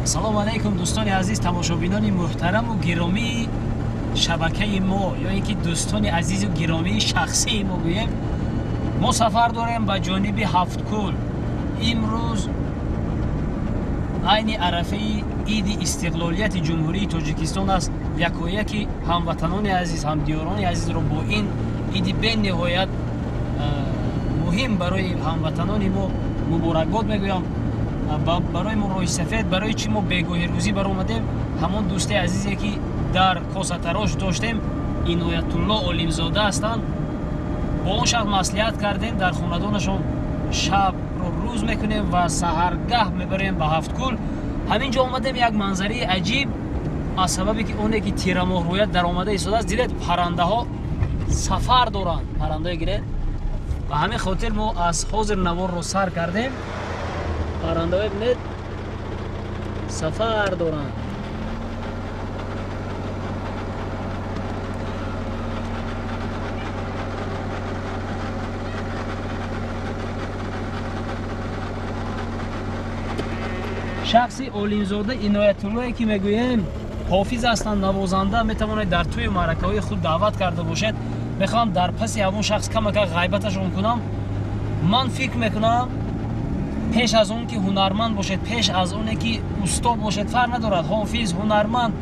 Ассалому алайкум, дӯстони азиз, тамошобинони муҳтараму гиромии шабакаи мо, ё ин ки дӯстони азизу гиромии шахсии мо гӯем. Мо сафар дорем ба ҷониби Ҳафткӯл. Имрӯз айни арафаи иди истиқлолияти Ҷумҳурии Тоҷикистон аст. Якояки ҳамватанони азиз, ҳамдиёрони азизро бо ин иди бениҳоят муҳим барои ҳамватанони мо муборакбод мегӯям. Барои мо роҳи сафед, барои чӣ мо бегоҳи рӯзӣ баромадем? Ҳамон дӯсти азизе ки дар косатарош доштем, Иноятулло Олимзода ҳастанд, бо он шахс маслиҳат кардем, дар хонадонашон шабро рӯз мекунем ва саҳаргаҳ мебарем ба Ҳафткӯл. Ҳамин ҷо омадем, як манзараи аҷиб, аз сабабе ки оне ки тирамоҳ рӯят даромада истодааст, дидед, паррандаҳо сафар доранд, паррандаҳое гиред. Ба ҳамин хотир мо аз ҳозир наворро сар кардем. Паррандаҳое бинед, сафар доранд. Шахси Олимзода Иноятуллое ки мегӯем, ҳофиз ҳастанд, навозанда, метавонед дар тӯи маъракаҳои худ даъват карда бошед. Мехоҳам дар паси ҳамон шахс камака ғайбаташон кунам. Ман фикр мекунам, пеш аз он ки ҳунарманд бошед, пеш аз оне ки усто бошед, фарқ надорад, ҳофиз, ҳунарманд,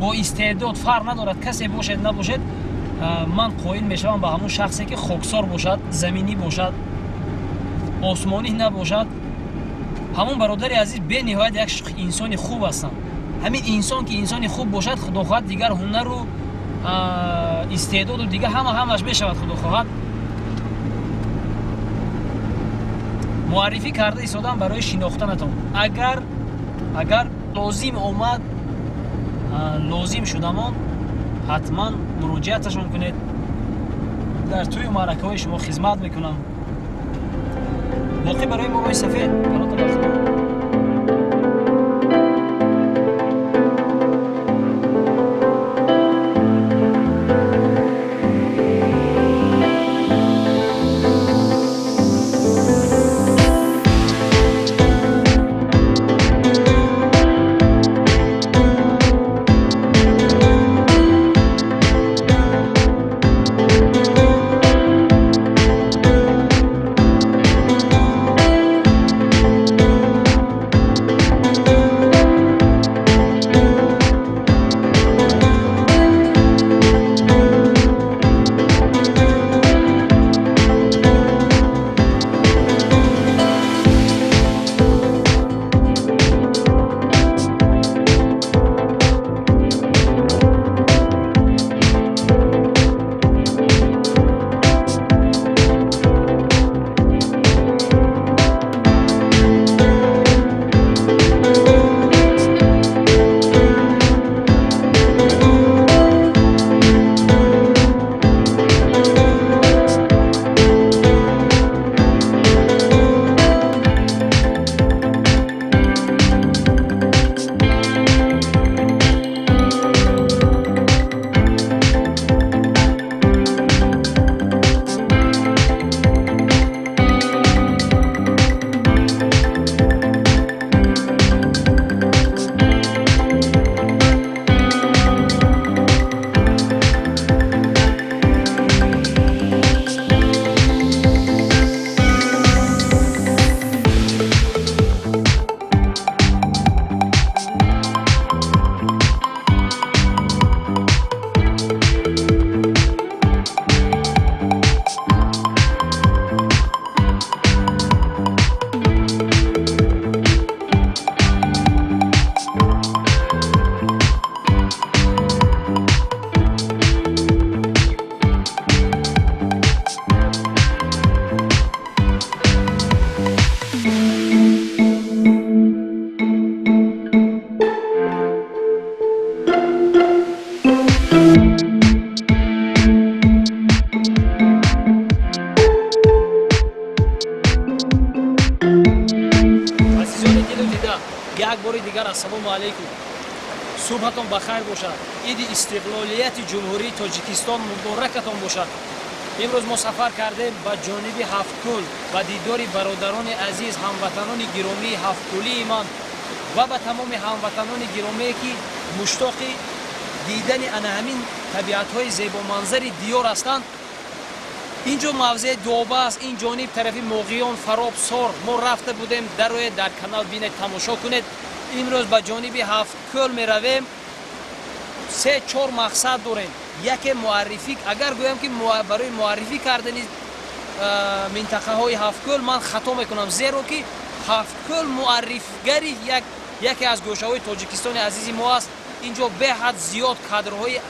бо истеъдод, фарқ надорад, касе бошед набошед, ман қоил мешавам ба ҳамон шахсе ки хоксор бошад, заминӣ бошад, осмонӣ набошад. Ҳамон бародари азиз бениҳоят як инсони хуб ҳастанд. Ҳамин инсон ки инсони хуб бошад, худо хоҳад, дигар ҳунару истеъдоду дигар ҳама ҳамаш мешавад, худо хоҳад. Муаррифӣ карда истодам барои шинохтанатон. Агар лозим омад, лозим шудамон, ҳатман муроҷиаташон кунед, дар тӯи маъракаҳои шумо хизмат мекунам. Боқӣ барои мо роҳи сафед. Як бори дигар ассалому алайкум, субҳатон ба хайр бошад, иди истиқлолияти Ҷумҳурии Тоҷикистон муборакатон бошад. Имрӯз мо сафар кардем ба ҷониби Ҳафткӯл, ба дидори бародарони азиз, ҳамватанони гиромии ҳафткӯлии ман. Ва ба тамоми ҳамватанони гиромие, ки муштоқи дидани ана ҳамин табиатҳои зебоманзари диёр ҳастанд. Ин ҷо мавзеи Дуоба аст. Ин ҷониб тарафи Моғиён, Фароб, Сор мо рафта будем. Дароед, дар канал бинед, тамошо кунед. Имрӯз ба ҷониби Ҳафткӯл меравем. Се чор мақсад дорем. Яке муаррифӣ, агар гӯям, ки барои муаррифӣ кардани минтақаҳои Ҳафткӯл, ман хато мекунам, зеро ки Ҳафткӯл муаррифгари яке аз гӯшаҳои Тоҷикистони азизи мо аст. Ин ҷо беҳад зиёд кадрҳои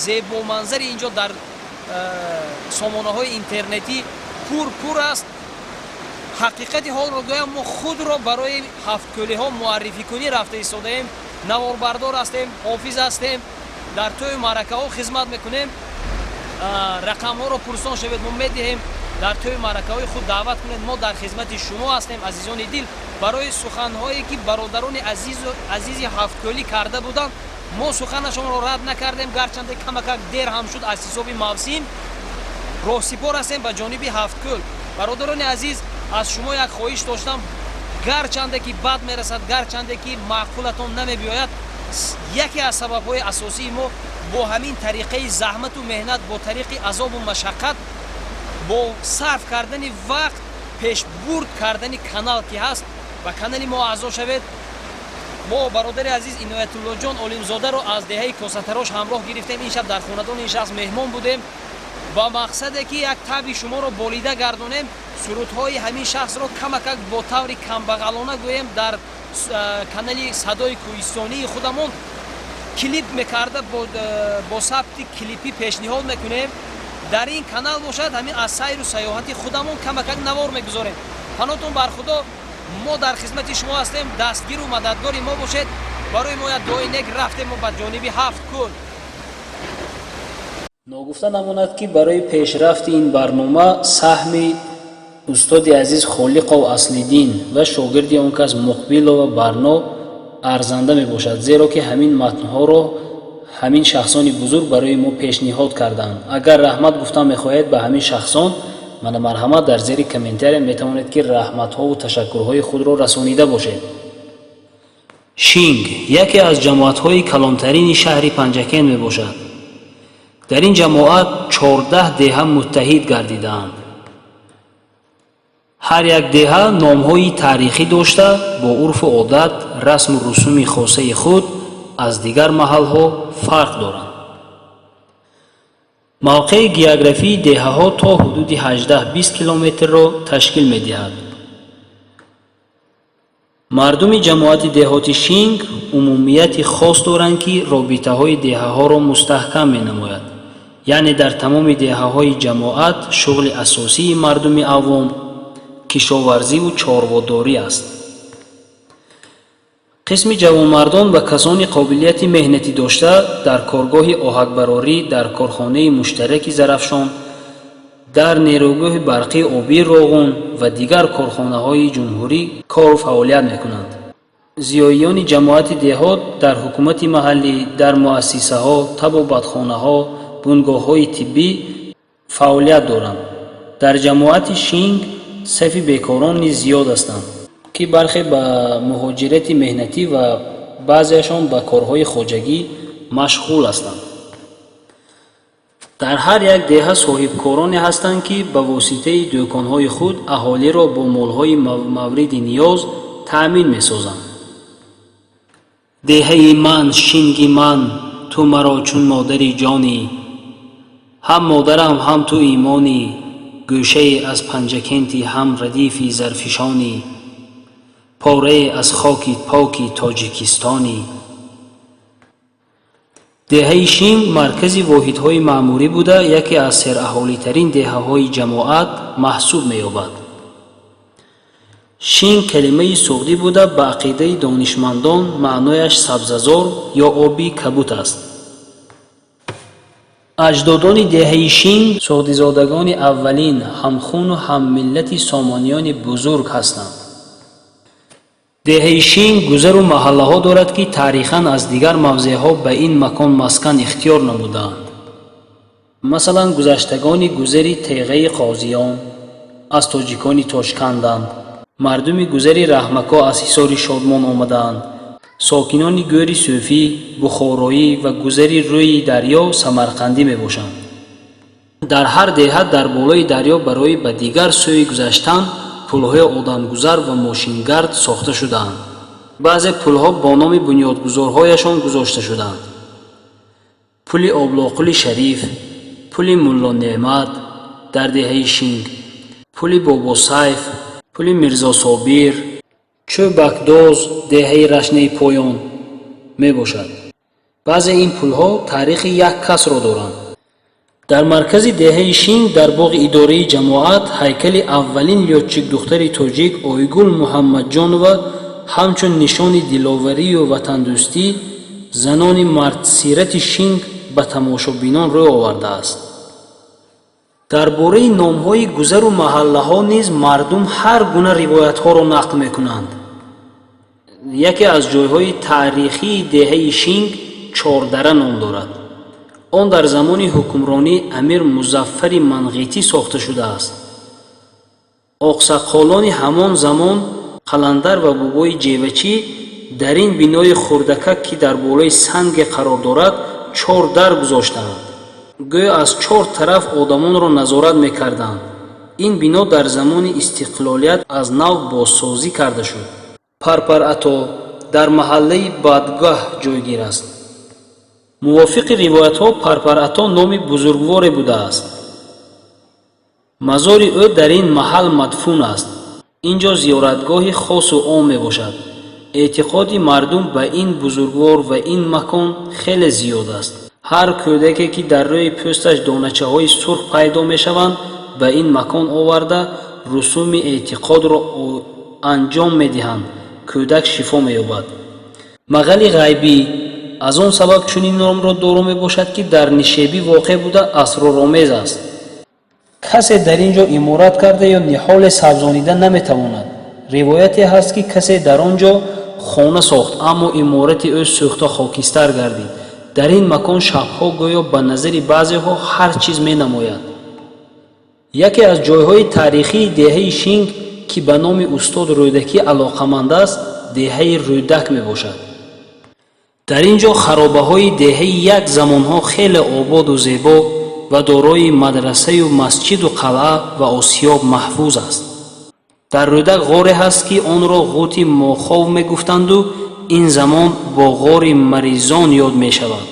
зебоманзари ин ҷо дар сомонаҳои интернетӣ пур пур аст. Ҳақиқати ҳолро гӯям, мо худро барои ҳафткӯлиҳо муаррификунӣ рафта истодаем. Наворбардор ҳастем, ҳофиз ҳастем, дар тӯю маъракаҳо хизмат мекунем. Рақамҳоро пурсон шавед, мо медиҳем. Дар тӯю маъракаҳои худ даъват кунед, мо дар хизмати шумо ҳастем. Азизони дил, барои суханҳое, ки бародарони азизи ҳафткӯлӣ карда буданд, мо суханашонро рад накардем, гарчанде камакак дер ҳам шуд аз ҳисоби мавсим. Роҳсипор ҳастем ба ҷониби Ҳафткӯл. Бародарони азиз, аз шумо як хоҳиш доштам. Гарчанде ки бад мерасад, гарчанде ки маъқулатон намебиёяд, яке аз сабабҳои асосии мо бо ҳамин тариқаи заҳмату меҳнат, бо тариқи азобу машаққат, бо сарф кардани вақт, пешбурд кардани канал ки ҳаст, ба канали мо аъзо шавед. Мо бародари азиз Иноятуллоҷон Олимзодаро аз деҳаи Косатарош ҳамроҳ гирифтем. Ин шаб дар хонадони ин шахс меҳмон будем ба мақсаде, ки як таби шуморо болида гардонем. Сурудҳои ҳамин шахсро камакак бо таври камбағалона гӯем, дар канали Садои кӯҳистонии худамон клип мекарда, бо сабти клипӣ пешниҳод мекунем. Дар ин канал бошад, ҳамин аз сайру саёҳати худамон камакак навор мегузорем. Панотон бар Худо, мо дар хизмати шумо ҳастем. Дастгиру мададгори мо бошед. Барои мо як дуои нек. Рафтем мо ба ҷониби Ҳафт кӯл. Ногуфта намонад, ки барои пешрафти ин барнома саҳми устоди азиз Холиқов Аслиддин ва шогирди он кас Муқбилова Барно арзанда мебошад, зеро ки ҳамин матнҳоро ҳамин шахсони бузург барои мо пешниҳод карданд. Агар раҳмат гуфтан мехоҳед ба ҳамин шахсон, мана, марҳамат, дар зери комментария метавонед, ки раҳматҳову ташаккурҳои худро расонида бошед. Шинг яке аз ҷамоатҳои калонтарини шаҳри Панҷакент мебошад. Дар ин ҷамоат 14 деҳа муттаҳид гардидаанд. Ҳар як деҳа номҳои таърихӣ дошта, бо урфу одат, расму русуми хосаи худ аз дигар маҳалҳо фарқ доранд. Мавқеи географии деҳаҳо то ҳудуди 18-20 километрро ташкил медиҳад. Мардуми ҷамоати деҳоти Шинг умумияти хос доранд, ки робитаҳои деҳаҳоро мустаҳкам менамояд. Яъне дар тамоми деҳаҳои ҷамоат шуғли асосии мардуми авом кишоварзиву чорводорӣ аст. Қисми ҷавонмардон ва касони қобилияти меҳнатӣ дошта дар коргоҳи оҳакбарорӣ, дар корхонаи муштараки Зарафшон, дар нерӯгоҳи барқии обии Роғун ва дигар корхонаҳои ҷумҳурӣ кору фаъолият мекунанд. Зиёиёни ҷамоати деҳот дар ҳукумати маҳаллӣ, дар муассисаҳо, табобатхонаҳо, бунгоҳҳои тиббӣ фаъолият доранд. Дар ҷамоати Шинг сафи бекорон низ зиёд ҳастанд, ки бархе ба муҳоҷирати меҳнатӣ ва баъзеашон ба корҳои хоҷагӣ машғул ҳастанд. Дар ҳар як деҳа соҳибкороне ҳастанд, ки ба воситаи дӯконҳои худ аҳолиро бо молҳои мавриди ниёз таъмин месозанд. Деҳаи ман, Шинги ман, ту маро чун модари ҷонӣ, ҳам модарам, ҳам ту имонӣ, гӯшае аз Панҷакенти, ҳам радифи Зарфишонӣ, порае аз хоки поки Тоҷикистонӣ. Деҳаи Шинг маркази воҳидҳои маъмурӣ буда, яке аз сераҳолитарин деҳаҳои ҷамоат маҳсуб меёбад. Шинг калимаи суғдӣ буда, ба ақидаи донишмандон маънояш сабзазор ё оби кабут аст. Аҷдодони деҳаи Шинг суғдизодагони аввалин, ҳамхуну ҳаммиллати Сомониёни бузург ҳастанд. Деҳаи Шинг гузару маҳаллаҳо дорад, ки таърихан аз дигар мавзеъҳо ба ин макон маскан ихтиёр намудаанд. Масалан, гузаштагони гузари Теғаи Қозиён аз тоҷикони Тошканданд, мардуми гузари Раҳмако аз Ҳисори Шодмон омадаанд. Сокинони Гӯри Сӯфӣ бухороӣ ва гузари рӯи дарё самарқандӣ мебошанд. Дар ҳар деҳа дар болои дарё барои ба дигар сӯй гузаштан пулҳои одамгузар ва мошингард сохта шудаанд. Баъзе пулҳо бо номи бунёдгузорҳояшон гузошта шудаанд: пули Облоқули Шариф, пули Мулло Неъмат дар деҳаи Шинг, пули Бобосайф, пули Мирзособир, Чӯбакдоз, деҳаи Рашнаи Поён мебошад. Баъзе ин пулҳо таърихи як касро доранд. Дар маркази деҳаи Шинг, дар боғи идораи ҷамоат, ҳайкали аввалин лётчик-духтари тоҷик Ойгул Муҳаммадҷонова ҳамчун нишони диловарию ватандӯстӣ занони мардсирати Шинг ба тамошобинон рӯ овардааст. Дар бораи номҳои гузару маҳаллаҳо низ мардум ҳар гуна ривоятҳоро нақл мекунанд. Яке аз ҷойҳои таърихии деҳаи Шинг Чордара ном дорад. Он дар замони ҳукмронии амир Музаффари Манғитӣ сохта шудааст. Оқсаққолони ҳамон замон, Қаландар ва Бобои Ҷевачӣ, дар ин бинои хурдакак, ки дар болои санге қарор дорад, чор дар гузоштаанд, гӯё аз чор тараф одамонро назорат мекарданд. Ин бино дар замони истиқлолият аз нав бозсозӣ карда шуд. Парпарато дар маҳаллаи Бадгаҳ ҷойгир аст. Мувофиқи ривоятҳо, Парпарато номи бузургворе будааст. Мазори ӯ дар ин маҳал мадфун аст. Ин ҷо зиёратгоҳи хосу ом мебошад. Эътиқоди мардум ба ин бузургвор ва ин макон хеле зиёд аст. Ҳар кӯдаке, ки дар рӯи пӯсташ доначаҳои сурх пайдо мешаванд, ба ин макон оварда, русуми эътиқодро анҷом медиҳанд, кӯдак шифо меёбад. Мағали Ғайбӣ аз он сабаб чунин номро доро мебошад, ки дар нишебӣ воқеъ буда, асроромез аст. Касе дар ин ҷо иморат карда ё ниҳоле сабзонида наметавонад. Ривояте ҳаст, ки касе дар он ҷо хона сохт, аммо иморати ӯ сӯхта хокистар гардид. Дар ин макон шабҳо гӯё ба назари баъзеҳо ҳар чиз менамояд. Яке аз ҷойҳои таърихии деҳаи Шинг, ки ба номи устод Рӯдакӣ алоқаманд аст, деҳаи Рӯдак мебошад. Дар ин ҷо харобаҳои деҳаи як замонҳо хеле ободу зебо ва дорои мадрасаю масҷиду қалъа ва осиёб маҳфуз аст. Дар Рӯдак ғоре ҳаст, ки онро Ғути Мохов мегуфтанду ин замон бо ғори Маризон ёд мешавад.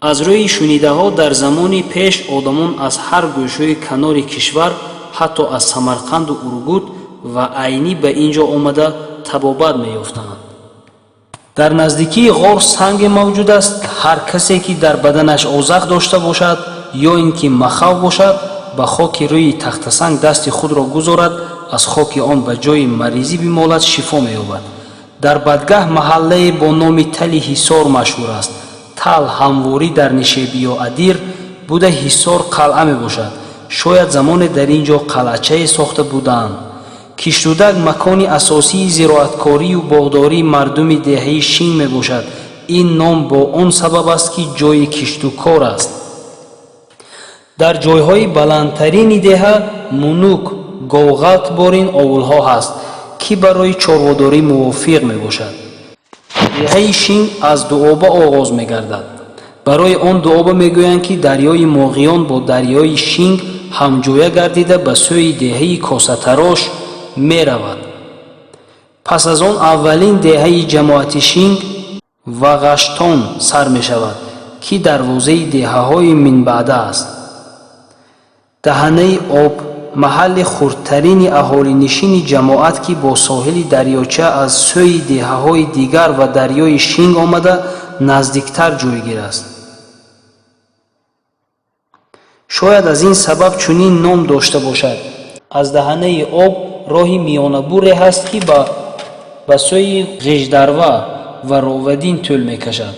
Аз рӯи шунидаҳо, дар замони пеш одамон аз ҳар гӯшаи канори кишвар, ҳатто аз Самарқанду Ургут ва Айнӣ ба ин ҷо омада, табобат меёфтанд. Дар наздикии ғор санге мавҷуд аст. Ҳар касе, ки дар баданаш озақ дошта бошад ё ин ки махав бошад, ба хоки рӯи тахтасанг дасти худро гузорад, аз хоки он ба ҷои маризӣ бимолад, шифо меёбад. Дар Бадгаҳ маҳаллае бо номи Тали Ҳисор машҳур аст. Тал ҳамворӣ дар нишебиё адир буда, ҳисор қалъа мебошад. Шояд замоне дар ин ҷо қалъачае сохта будаанд. Киштудак макони асосии зироаткорию боғдории мардуми деҳаи Шинг мебошад. Ин ном бо он сабаб аст, ки ҷои киштукор аст. Дар ҷойҳои баландтарини деҳа мунук, говғалтборин овулҳо ҳаст, ки барои чорводорӣ мувофиқ мебошад. Деҳаи Шинг аз Дуоба оғоз мегардад. Барои он Дуоба мегӯянд, ки дарёи Моғиён бо дарёи Шинг ҳамҷоя гардида, ба сӯи деҳаи Косатарош меравад. Пас аз он аввалин деҳаи ҷамоати Шинг, Вағаштон, сар мешавад, ки дарвозаи деҳаҳои минбаъда аст. Даҳанаи Об маҳалли хурдтарини аҳолинишини ҷамоат, ки бо соҳили дарёча аз сӯи деҳаҳои дигар ва дарёи Шинг омада наздиктар ҷойгир аст. Шояд аз ин сабаб чунин ном дошта бошад. Аз Даҳанаи Об роҳи миёнабуре ҳаст, ки ба сӯи Ғиждарва ва Ровадин тӯл мекашад.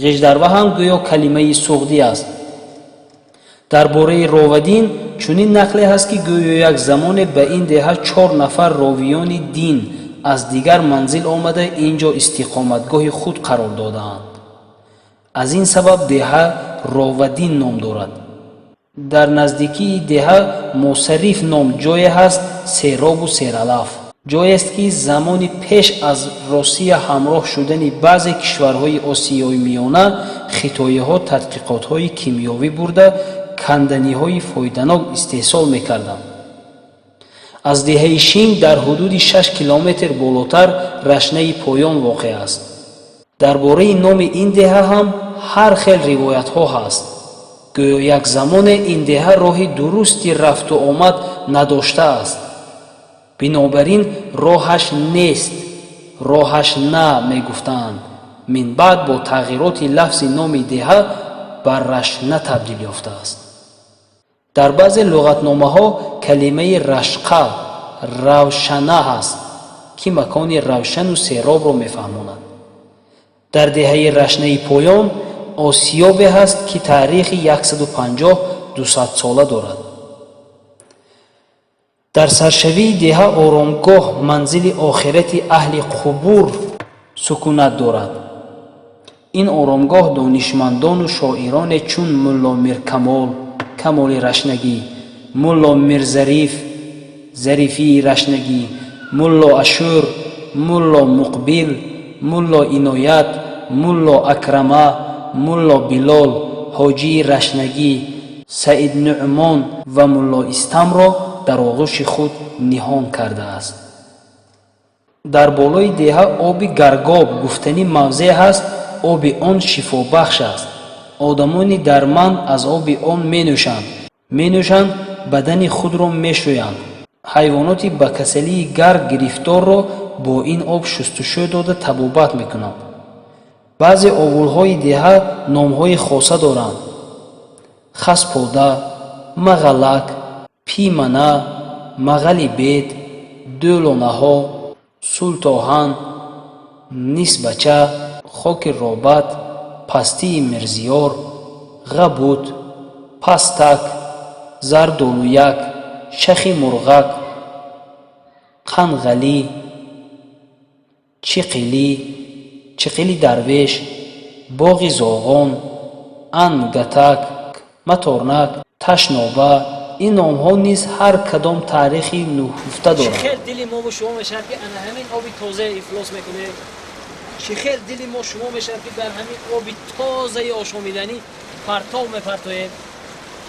Ғиждарва ҳам гӯё калимаи суғдӣ аст. Дар бораи Ровадин чунин нақле ҳаст, ки гӯё як замоне ба ин деҳа чор нафар ровиёни дин аз дигар манзил омада, ин ҷо истиқоматгоҳи худ қарор додаанд. Аз ин сабаб деҳа Ровадин ном дорад. Дар наздикии деҳа Мосариф ном ҷое ҳаст серобу сералаф. Ҷоест, ки замони пеш аз Россия ҳамроҳ шудани баъзе кишварҳои Осиёи Миёна, хитоиҳо тадқиқотҳои кимиёвӣ бурда, канданиҳои фоиданок истеҳсол мекарданд. Аз деҳаи Шинг дар ҳудуди 6 километр болотар Рашнаи Поён воқеъ аст. Дар бораи номи ин деҳа ҳам ҳар хел ривоятҳо ҳаст. Гӯё як замоне ин деҳа роҳи дурусти рафту омад надоштааст, бинобар ин роҳаш нест, роҳаш на мегуфтаанд. Минбаъд бо тағйироти лафзи номи деҳа ба Рашна табдил ёфтааст. Дар баъзе луғатномаҳо калимаи рашқа равшана ҳаст, ки макони равшану серобро мефаҳмонад. Дар деҳаи Рашнаи Поён осиёбе ҳаст, ки таърихи 150-200 сола дорад. Дар саршавии деҳа оромгоҳ, манзили охирати аҳли қубур сукунат дорад. Ин оромгоҳ донишмандону шоироне чун Мулло Миркамол Камоли Рашнагӣ, Мулло Мирзариф Зарифии Рашнагӣ, Мулло Ашур, Мулло Муқбил, Мулло Иноят, Мулло Акрама, Мулло Билол, Ҳоҷии Рашнагӣ, Саид Нуъмон ва Мулло Истамро дар оғӯши худ ниҳон кардааст. Дар болои деҳа оби Гаргоб гуфтанӣ мавзеъ ҳаст. Оби он шифобахш аст. Одамони дарманд аз оби он менӯшанд, бадани худро мешӯянд, ҳайвоноти ба касалии гарг гирифторро бо ин об шустушӯ дода, табобат мекунанд. Баъзе овулҳои деҳа номҳои хоса доранд: Хаспода, Мағалак, Пимана, Мағали Бед, Дӯлонаҳо, Султоҳан, Нисбача, Хоки Робат, Пастии Мирзиёр, Ғабут, Пастак, Зардолуяк, Шахи Мурғак, Қанғалӣ, Чиқилӣ, Чиқили Дарвеш, Боғи Зоғон, Ангатак, Маторнак, Ташноба. Ин номҳо низ ҳар кадом таърихи нуҳуфта доранд. Чӣ хел дили мову шумо мешавад, ки ана ҳамин оби тозаи ифлос мекунед? Чӣ хел дили мо шумо мешавад, ки дар ҳамин оби тозаи ошомиданӣ партов мепартоед?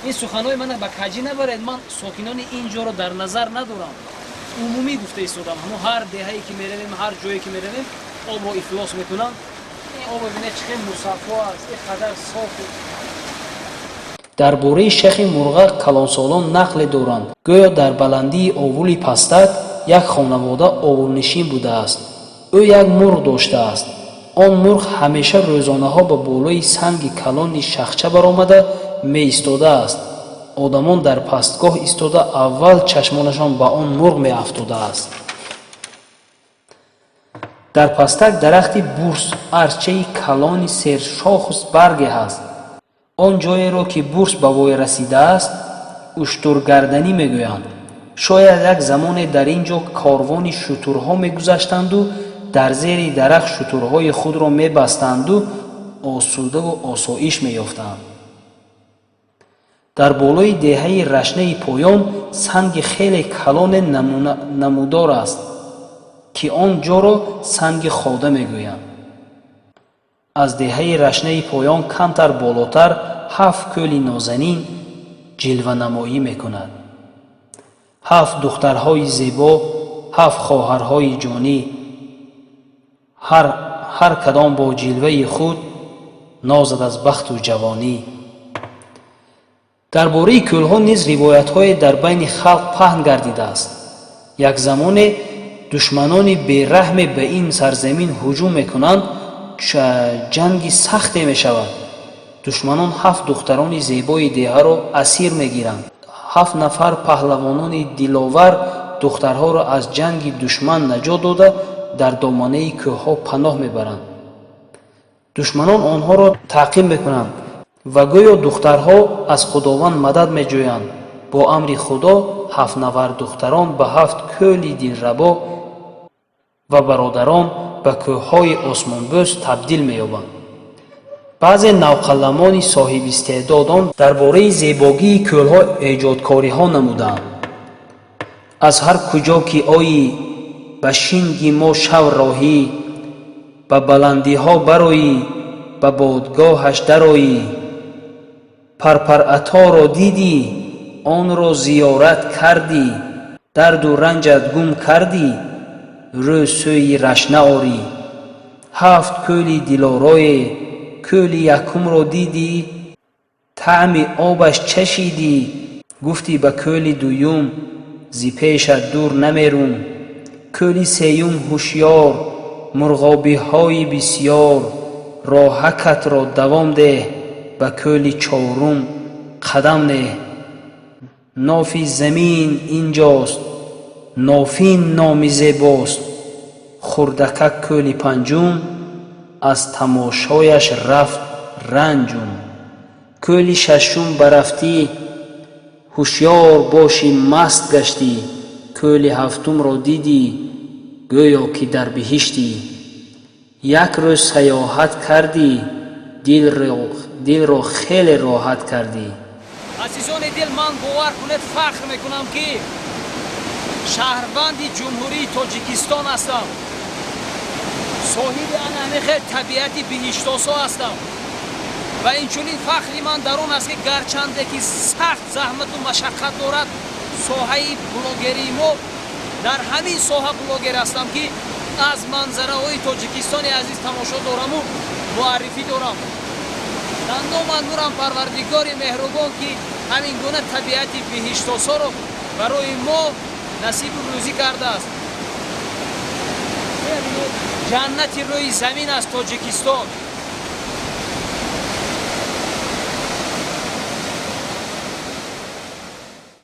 Ин суханҳои мана ба каҷӣ набаред. Ман сокинони ин ҷоро дар назар надорам, умумӣ гуфта истодам. Ҳамо ҳар деҳае ки меравем, ҳар ҷое ки меравем, обро ифлос мекунанд. Обо бинед, чӣ хел мусаффо аст, ин қадар софу. Дар бораи Шахи Мурғак калонсолон нақле доранд. Гӯё дар баландии овули Пастак як хонавода овулнишин будааст. Ӯ як мурғ доштааст. Он мурғ ҳамеша рӯзонаҳо ба болои санги калони шахча баромада меистодааст. Одамон дар пастгоҳ истода, аввал чашмонашон ба он мурғ меафтодааст. Дар Пастак дарахти бурс, арчаи калони сершоху барге ҳаст. Он ҷоеро, ки бурс ба воя расидааст, уштургарданӣ мегӯянд. Шояд як замоне дар ин ҷо корвони шутурҳо мегузаштанду дар зери дарахт шутурҳои худро мебастанду осудаву осоиш меёфтанд. Дар болои деҳаи Рашнаи Поён санги хеле калоне намудор аст, ки он ҷоро Санги Хода мегӯянд. Аз деҳаи Рашнаи Поён камтар болотар ҳафт кӯли нозанин ҷилванамоӣ мекунад. Ҳафт духтарҳои зебо, ҳафт хоҳарҳои ҷонӣ, ҳар кадом бо ҷилваи худ нозад аз бахту ҷавонӣ. Дар бораи кӯлҳо низ ривоятҳое дар байни халқ паҳн гардидааст. Як замоне душманони бераҳме ба ин сарзамин ҳуҷум мекунанд. Ҷанги сахте мешавад. Душманон ҳафт духтарони зебои деҳаро асир мегиранд. Ҳафт нафар паҳлавонони диловар духтарҳоро аз ҷанги душман наҷот дода, дар доманаи кӯҳҳо паноҳ мебаранд. Душманон онҳоро таъқиб мекунанд ва гӯё духтарҳо аз Худованд мадад меҷӯянд. Бо амри Худо ҳафт нафар духтарон ба ҳафт кӯли дилрабо ва бародарон ба кӯҳҳои осмонбӯс табдил меёбанд. Баъзе навқаламони соҳибистеъдодон дар бораи зебогии кӯлҳо эҷодкориҳо намудаанд. Аз ҳар куҷо ки оӣ. Ба шинги мо шав роҳӣ, ба баландиҳо бароӣ, ба бодгоҳаш дароӣ. Парпараторо дидӣ, онро зиёрат кардӣ, дарду ранҷат гум кардӣ, рӯ сӯи Рашт наорӣ. Ҳафт кӯли дилорое, кӯли якумро дидӣ, таъми обаш чашидӣ, гуфтӣ ба кӯли дуюм: зи пешат дур намерум. Кӯли сеюм ҳушёр, мурғобиҳои бисьёр, роҳакатро давом деҳ, ба кӯли чорум қадам неҳ. Нофи замин инҷост, Нофин номи зебост, хурдакак кӯли панҷум, аз тамошояш рафт ранҷум. Кӯли шашум барафтӣ, ҳушёр бошӣ, маст гаштӣ, кӯли ҳафтумро дидӣ, гӯё ки дар биҳиштӣ. Як рӯз саёҳат кардӣ, дилро хеле роҳат кардӣ. Азизони дил, ман, бовар кунед, фахр мекунам, ки шаҳрванди Ҷумҳурии Тоҷикистон ҳастам, соҳиби ана ҳамин хел табиати биҳиштосо ҳастам. Ва инчунин фахри ман дар он аст, ки гарчанде ки сахт заҳмату машаққат дорад соҳаи блогерии мо, дар ҳамин соҳа блогер ҳастам, ки аз манзараҳои Тоҷикистони азиз тамошо дораму муаррифӣ дорам. Дандоман нурам, Парвардигори меҳрубон, ки ҳамин гуна табиати биҳиштосоро барои мо насибу рӯзӣ кардааст. Ҷаннати рӯи замин аст Тоҷикистон.